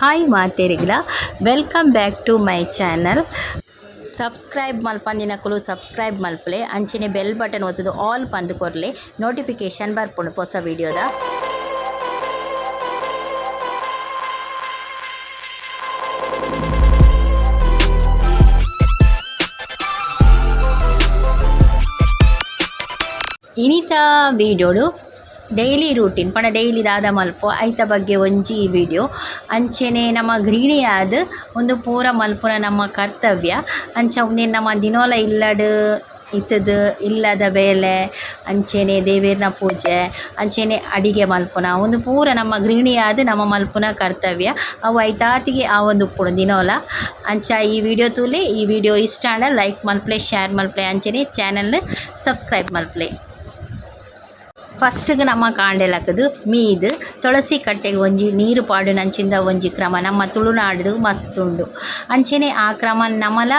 Hi ಮಾತೆರಿಗ್ಲ, welcome back to my channel. Subscribe ಮಲ್ಪಂದಿನಕುಲು subscribe ಮಲ್ಪಲೆ, ಅಂಚನೆ ಬೆಲ್ ಬಟನ್ ಒತ್ತುದು ಆಲ್ ಪಂದ್ ಕೊರ್ಲೆ, ನೋಟಿಫಿಕೇಶನ್ ಬರ್ಪುಂಡು ಪೊಸ ವಿಡಿಯೋದ. ಇನಿತ ವಿಡಿಯೋಡು ಡೈಲಿ ರೂಟೀನ್ ಪಂಡ ಡೈಲಿ ದಾದ ಮಲ್ಪು ಐತ ಬಗ್ಗೆ ಒಂಜಿ ವಿಡಿಯೋ. ಅಂಚನೆ ನಮ್ಮ ಗೃಹಿಣಿಯಾದ್ ಉಂದು ಪೂರ ಮಲ್ಪುನ ನಮ್ಮ ಕರ್ತವ್ಯ. ಅಂಚ ಉಂದೆನ್ ನಮ್ಮ ದಿನೋಲ ಇಲ್ಲಡ್ ಇತ್ತುದು ಇಲ್ಲದ ಬೇಲೆ, ಅಂಚನೆ ದೇವೆರ್ನ ಪೂಜೆ, ಅಂಚನೆ ಅಡಿಗೆ ಮಲ್ಪುನ ಉಂದು ಪೂರ ನಮ್ಮ ಗೃಹಿಣಿಯಾದ್ ನಮ ಮಲ್ಪುನ ಕರ್ತವ್ಯ. ಅವು ಐತಾತಿಗೆ ಆವೊಂದುಪ್ಪುಂಡು ದಿನೋಲ. ಅಂಚ ಈ ವಿಡಿಯೋ ತೂಲೆ. ಈ ವಿಡಿಯೋ ಇಷ್ಟ ಆಂಡ ಲೈಕ್ ಮಲ್ಪುಲೆ, ಶೇರ್ ಮಲ್ಪುಲೆ, ಅಂಚನೆ ಚಾನೆಲ್ ಸಬ್ಸ್ಕ್ರೈಬ್ ಮಲ್ಪುಲೆ. ಫಸ್ಟ್ಗೆ ನಮ್ಮ ಕಾಂಡೆ ಲಕ್ಕುದು ಮೀದ್ ತುಳಸಿ ಕಟ್ಟೆಗೆ ಒಂಜಿ ನೀರು ಪಾಡುನಂಚಿಂದ ಒಂಜಿ ಕ್ರಮ ನಮ್ಮ ತುಳುನಾಡು ಮಸ್ತ್ ಉಂಡು. ಅಂಚನೆ ಆ ಕ್ರಮ ನಮಲ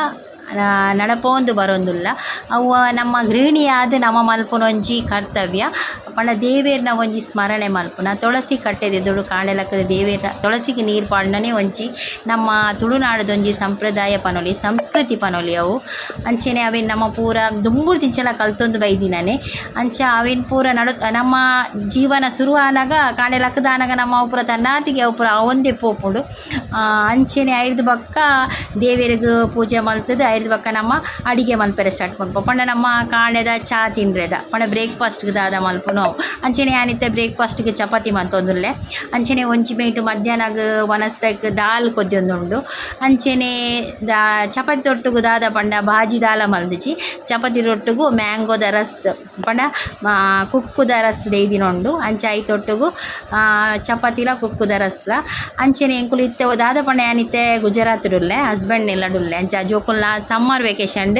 ನಡಪೋಂದು ಬರೋಂದುಲ್ಲ. ಅವು ನಮ್ಮ ಗೃಹಿಣಿಯಾದ್ ನಮ ಮಲ್ಪುನ ಒಂಜಿ ಕರ್ತವ್ಯ ಪಂಡ ದೇವೆರ್ನ ಒಂಜಿ ಸ್ಮರಣೆ ಮಲ್ಪುನ. ತುಳಸಿ ಕಟ್ಟೆದ ಎದುರು ಕಾಂಡೆ ಲಕ್ಕುದು ದೇವೆರ್ನ ತುಳಸಿಗೆ ನೀರು ಪಾಡುನನೇ ಒಂಜಿ ನಮ್ಮ ತುಳುನಾಡುದೊಂಜಿ ಸಂಪ್ರದಾಯ ಪನೊಲಿ, ಸಂಸ್ಕೃತಿ ಪನೊಲಿ ಅವು. ಅಂಚನೆ ಅವೆನ್ ನಮ ಪೂರ ದುಂಬುರ್ದಿಂಚಲ ಕಲ್ತೊಂದು ಬೈದಿನನೆ. ಅಂಚ ಅವೆನ್ ಪೂರ ನಡು ನಮ್ಮ ಜೀವನ ಸುರು ಆನಗ, ಕಾಂಡೆ ಲಕ್ಕುದಾನಗ ನಮ್ಮ ಅವು ಪೂರ ತನ್ನಾತಿಗೆ ಅವು ಪೂರ ಆವೊಂದೇ ಪೋಪುಂಡು. ಅಂಚನೆ ಐರ್ದ್ ಬೊಕ್ಕ ದೇವೆರೆಗ್ ಪೂಜೆ ಮಲ್ತುದು, ಐರ್ದ್ ಬೊಕ್ಕ ನಮ್ಮ ಅಡಿಗೆ ಮಲ್ಪೆರೆ ಸ್ಟಾರ್ಟ್ ಮನ್ಪುವ. ಪಂಡ ನಮ್ಮ ಕಾಂಡೆದ ಚಾ ತಿಂಡ್ರೆದ ಪಂಡ ಬ್ರೇಕ್ಫಾಸ್ಟ್ಗ್ ದಾದ ಮಲ್ಪುನು ಅವು. ಅಂಚನೆ ಯಾನಿತ್ತೆ ಬ್ರೇಕ್ಫಾಸ್ಟ್ಗ್ ಚಪಾತಿ ಮಲ್ತೊಂದುಲ್ಲೆ. ಅಂಚನೆ ಒಂಜಿ ಮೈಟ್ ಮಧ್ಯಾಹ್ನಗ್ ವನಸ್ದಕ್ ದಾಲ್ ಕೊದ್ಯೊಂದುಂಡು. ಅಂಚನೆ ದಾ ಚಪಾತಿ ಒಟ್ಟುಗು ದಾದ ಪಂಡ ಬಾಜಿ ದಾಲ ಮಲ್ದಿಜಿ. ಚಪಾತಿ ಒಟ್ಟುಗು ಮ್ಯಾಂಗೋದ ರಸ್ ಪಂಡ ಕುಕ್ಕುದ ರಸ್ ದೈದಿನ ಉಂಡು. ಅಂಚ ಐತೊಟ್ಟುಗು ಚಪಾತಿಲ ಕುಕ್ಕುದ ರಸ್ಲ. ಅಂಚನೆ ಎಂಕುಲು ಇತ್ತೆ ದಾದ ಪಂಡ ಯಾನಿತ್ತೆ ಗುಜರಾತ್ ಉಲ್ಲೆ, ಹಸ್ಬೆಂಡ್ ನೆಲ್ಲಡುಲ್ಲೆ. ಅಂಚ ಜೋಕುಲ್ನ ಸಮ್ಮರ್ ವೆಕೇಶನ್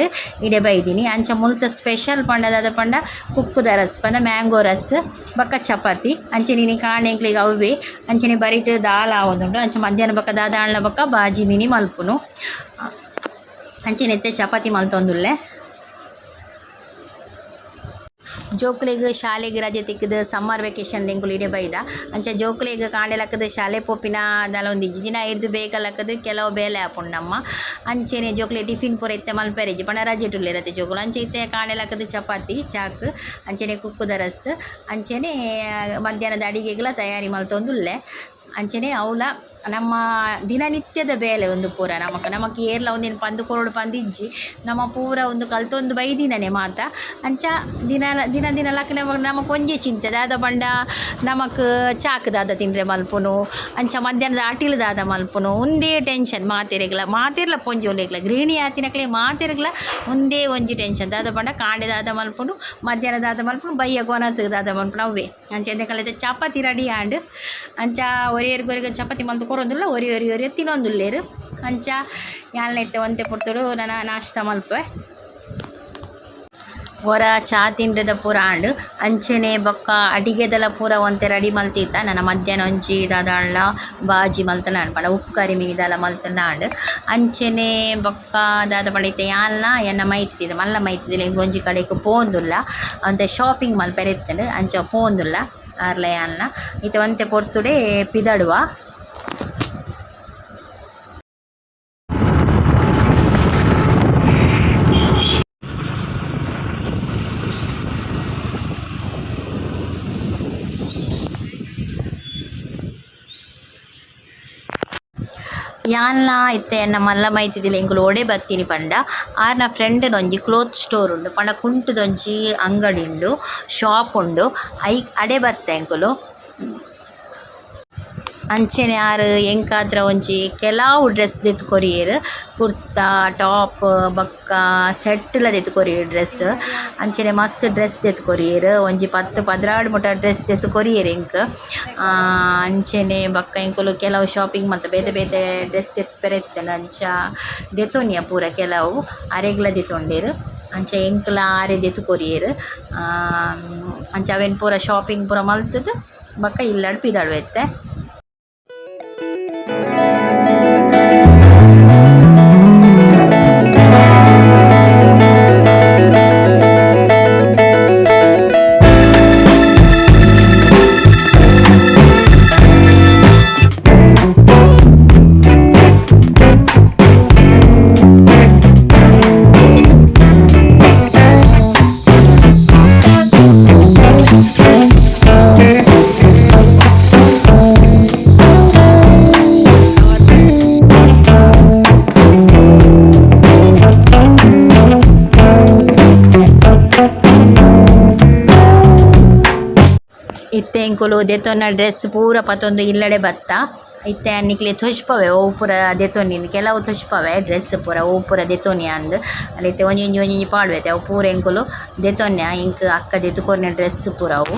ಇಡೆ ಬೈದಿನಿ. ಅಂಚ ಮುಲ್ತ ಸ್ಪೆಷಲ್ ಪಂಡ ದಾದ ಪಂಡ ಕುಕ್ಕುದ ರಸ್ ಪಂಡ ಮ್ಯಾಂಗೋ ರಸ್ ಬೊಕ್ಕ ಚಪಾತಿ. ಅಂಚನೆ ಇನಿ ಕಾಂಡೆ ಎಂಕ್ಲೆಗ್ ಅವ್ವೆ. ಅಂಚನೆ ಬರಿಟ್ ದಾಲ ಆವೊಂದುಂಡು. ಅಂಚ ಮಧ್ಯಾಹ್ನ ಬೊಕ್ಕ ದಾದ ಆಂಡ್ಲ ಬೊಕ್ಕ ಬಾಜಿ ಮಿನಿ ಮಲ್ಪುನು. ಅಂಚನೆ ಇತ್ತೆ ಚಪಾತಿ ಮಲ್ತೊಂದುಲ್ಲೆ. ಜೋಕುಲೆಗ್ ಶಾಲೆಗ್ ರಜೆ ತಿಕ್ಕುದು ಸಮ್ಮರ್ ವೆಕೇಶನ್ ಎಂಕುಲು ಇಡೆ ಬೈದ. ಅಂಚ ಜೋಕುಲೆಗ್ ಕಾಂಡೆ ಲಕ್ಕುದು ಶಾಲೆ ಪೋಪಿನ ದಾಲ ಒಂದಿಜ್ಜಿ. ದಿನ ಐರ್ದ್ ಬೇಗ ಲಕ್ಕುದು ಕೆಲವು ಬೇಲೆ ಆಪುಂಡು ನಮ್ಮ. ಅಂಚನೆ ಜೋಕುಲೆ ಟಿಫಿನ್ ಪೂರ ಇತ್ತೆ ಮಲ್ಪೆರೆ ಇಜ್ಜಿ ಪಂಡ ರಜೆಟ್ ಉಲ್ಲೆರ್ ಅತೆ ಜೋಕುಲು. ಅಂಚ ಇತ್ತೆ ಕಾಂಡೆ ಲಕ್ಕುದು ಚಪಾತಿ ಚಾಕ್, ಅಂಚನೆ ಕುಕ್ಕುದ ರಸ್, ಅಂಚನೆ ಮಧ್ಯಾಹ್ನದ ಅಡಿಗೆಗ್ಲ ತಯಾರಿ ಮಲ್ತೊಂದುಲ್ಲೆ. ಅಂಚನೆ ಅವ್ಲ ನಮ್ಮ ದಿನನಿತ್ಯದ ಬೇಲೆ ಉಂದು ಪೂರ. ನಮಕ್ ನಮಕ್ ಏರ್ಲ ಉಂದೆನ್ ಪಂದ್ ಕೊರೊಡು ಪಂದಿಜ್ಜಿ. ನಮ ಪೂರ ಉಂದು ಕಲ್ತೊಂದು ಬೈದಿನನೆ ಮಾತ. ಅಂಚ ದಿನ ದಿನ ದಿನ ಲಕ್ಕುನ ನಮಕ್ ಒಂಜೆ ಚಿಂತೆ ದಾದ ಪಂಡ ನಮಕ್ ಚಾಕ್ ದಾದ ತಿಂಡ್ರೆ ಮಲ್ಪುನು, ಅಂಚ ಮಧ್ಯಾಹ್ನದ ಅಟಿಲ್ ದಾದ ಮಲ್ಪುನು, ಉಂದೇ ಟೆನ್ಷನ್ ಮಾತೆರೆಗ್ಲ. ಮಾತೆರ್ಲ ಪೊಂಜೋವುಲೆಗ್ಲ, ಗೃಹಿಣಿ ಆತಿನಕ್ಲೆ ಮಾತೆರೆಗ್ಲ ಉಂದೇ ಒಂಜಿ ಟೆನ್ಷನ್. ದಾದ ಪಂಡ ಕಾಂಡೆ ದಾದ ಮಲ್ಪುನು, ಮಧ್ಯಾಹ್ನ ದಾದ ಮಲ್ಪುನು, ಬಯ್ಯಗ್ ವನಸ್ಗ್ ದಾದ ಮಲ್ಪುನು ಅವ್ವೇ. ಅಂಚ ಎಂಕಲ್ನ ಚಪಾತಿ ರೆಡಿ ಆಂಡ್. ಅಂಚ ಒರಿಯರಿಗೆ ಒರಿಯಗ್ ಚಪಾತಿ ಮಲ್ತ್ ಕೊರೊಂದುಲ್ಲ, ಒರಿ ಒರಿ ಒರಿ ತಿನ್ನೊಂದುಲ್ಲೆರ್. ಅಂಚ ಯಾನ್ಲ ಇತ್ತೆ ಒಂತೆ ಪೊರ್ತುಡು ನನ ನಾಷ್ಟ ಮಲ್ಪುವೆ. ಒರ ಚಾ ತಿಂಡ್ರೆದ ಪೂರ ಆಂಡ್. ಅಂಚನೆ ಬೊಕ್ಕ ಅಡಿಗೆದಲ ಪೂರ ಒಂತೆ ರೆಡಿ ಮಲ್ತಿತ್ತ. ನನ ಮಧ್ಯಾಹ್ನ ಒಂಜಿ ದಾದಾಂಡ್ಲ ಬಾಜಿ ಮಲ್ತ್ಂಡ ಆಂಡ್, ಪಂಡ ಉಪ್ಪು ಕರಿ ಮೀನ್ ದಾಲ ಮಲ್ತ್ಂಡ ಆಂಡ್. ಅಂಚನೆ ಬೊಕ್ಕ ದಾದ ಪಂಡ ಇತ್ತೆ ಯಾನ್ಲ ಎನ್ನ ಮೈತಿದಿದ ಮಲ್ಲ ಮೈತಿದಿಲ ಎಂಕುಲು ಒಂಜಿ ಕಡೆಕ್ ಪೋವೊಂದುಲ್ಲ. ಒಂತೆ ಶಾಪಿಂಗ್ ಮಲ್ಪೆರೆ ಇತ್ತ್ಂಡ್, ಅಂಚ ಪೋವೊಂದುಲ್ಲ ಆರ್ಲ ಯಾನ್ಲ. ಇತ್ತೆ ಒಂತೆ ಪೊರ್ತುಡೆ ಪಿದಡುವ. ಯಾನ್ಲ ಇತ್ತೆ ಎನ್ನ ಮಲ್ಲ ಮೈತಿದಿಲ ಎಂಕುಲು ಓಡೆ ಬತ್ತಿನಿ ಪಂಡ ಆರ್ನ ಫ್ರೆಂಡ್ ಒಂಜಿ ಕ್ಲೋತ್ ಸ್ಟೋರ್ ಉಂಡು, ಪಂಡ ಕುಂಟುದೊಂಜಿ ಅಂಗಡಿ ಉಂಡು, ಶಾಪ್ ಉಂಡು. ಐಕ್ ಅಡೆ ಬತ್ತೆ ಎಂಕುಲು. ಅಂಚನೆ ಆರ್ ಎಂಕಾತ್ರ ಒಂಜಿ ಕೆಲವು ಡ್ರೆಸ್ ದೆತ್ತ್ ಕೊರಿಯೆರ್. ಕುರ್ತಾ, ಟಾಪ್ ಬೊಕ್ಕ ಸೆಟ್ ಲ ದೆತ್ತ್ ಕೊರಿಯೆರ್ ಡ್ರೆಸ್. ಅಂಚನೆ ಮಸ್ತ್ ಡ್ರೆಸ್ ದೆತ್ತ್ ಕೊರಿಯೆರ್. ಒಂಜಿ 10 12 ಮುಟ ಡ್ರೆಸ್ ದೆತ್ತ್ ಕೊರಿಯೆರ್ ಎಂಕ್. ಅಂಚನೆ ಬೊಕ್ಕ ಎಂಕುಲು ಕೆಲವು ಶಾಪಿಂಗ್ ಮಲ್ತ, ಬೇತೆ ಬೇತೆ ಡ್ರೆಸ್ ದೆಪ್ಪೆರೆ ಇತ್ತ್ಂಡ್, ಅಂಚ ದೆತೊನಿಯ ಪೂರ. ಕೆಲವು ಅರೆಗ್ಲ ದೆತೊಂಡೆರ್. ಅಂಚ ಎಂಕ್ಲ ಆರೇ ದೆತ್ತ್ ಕೊರಿಯೆರ್. ಅಂಚ ಅವೆನ್ ಪೂರ ಶಾಪಿಂಗ್ ಪೂರ ಮಲ್ತುದು ಬೊಕ್ಕ ಇಲ್ಲಡ್ ಪಿದಡುವ ಇತ್ತೆ. ಇತ್ತೆ ಎಂಕುಲು ದೆತೊನ್ನ ಡ್ರೆಸ್ಸ್ ಪೂರ ಪತೊಂದು ಇಲ್ಲಡೆ ಬತ್ತ. ಇತ್ತೆ ಯಾನ್ ನಿಕ್ಲೆಗ್ ತೋಜ್ಪಾವೆ ಒವು ಪೂರ ದೆತೊಂದಿನಿ ಕೆಲವು ತೋಜ್ಪಾವೆ ಡ್ರೆಸ್ಸ್ ಪೂರ ಒವು ಪೂರ ದೆತೊನಿಯಂದ್. ಅಲ್ ಇತ್ತೆ ಒಂಜೊಂಜಿ ಒಂಜೊಂಜಿ ಪಾಡುವೆ ಅತೆ ಅವು ಪೂರ ಎಂಕುಲು ದೆತೊನ್ಯ ಎಂಕ್ ಅಕ್ಕ ದೆತ್ತ್ ಕೊರ್ನ ಡ್ರೆಸ್ಸ್ ಪೂರ ಅವು.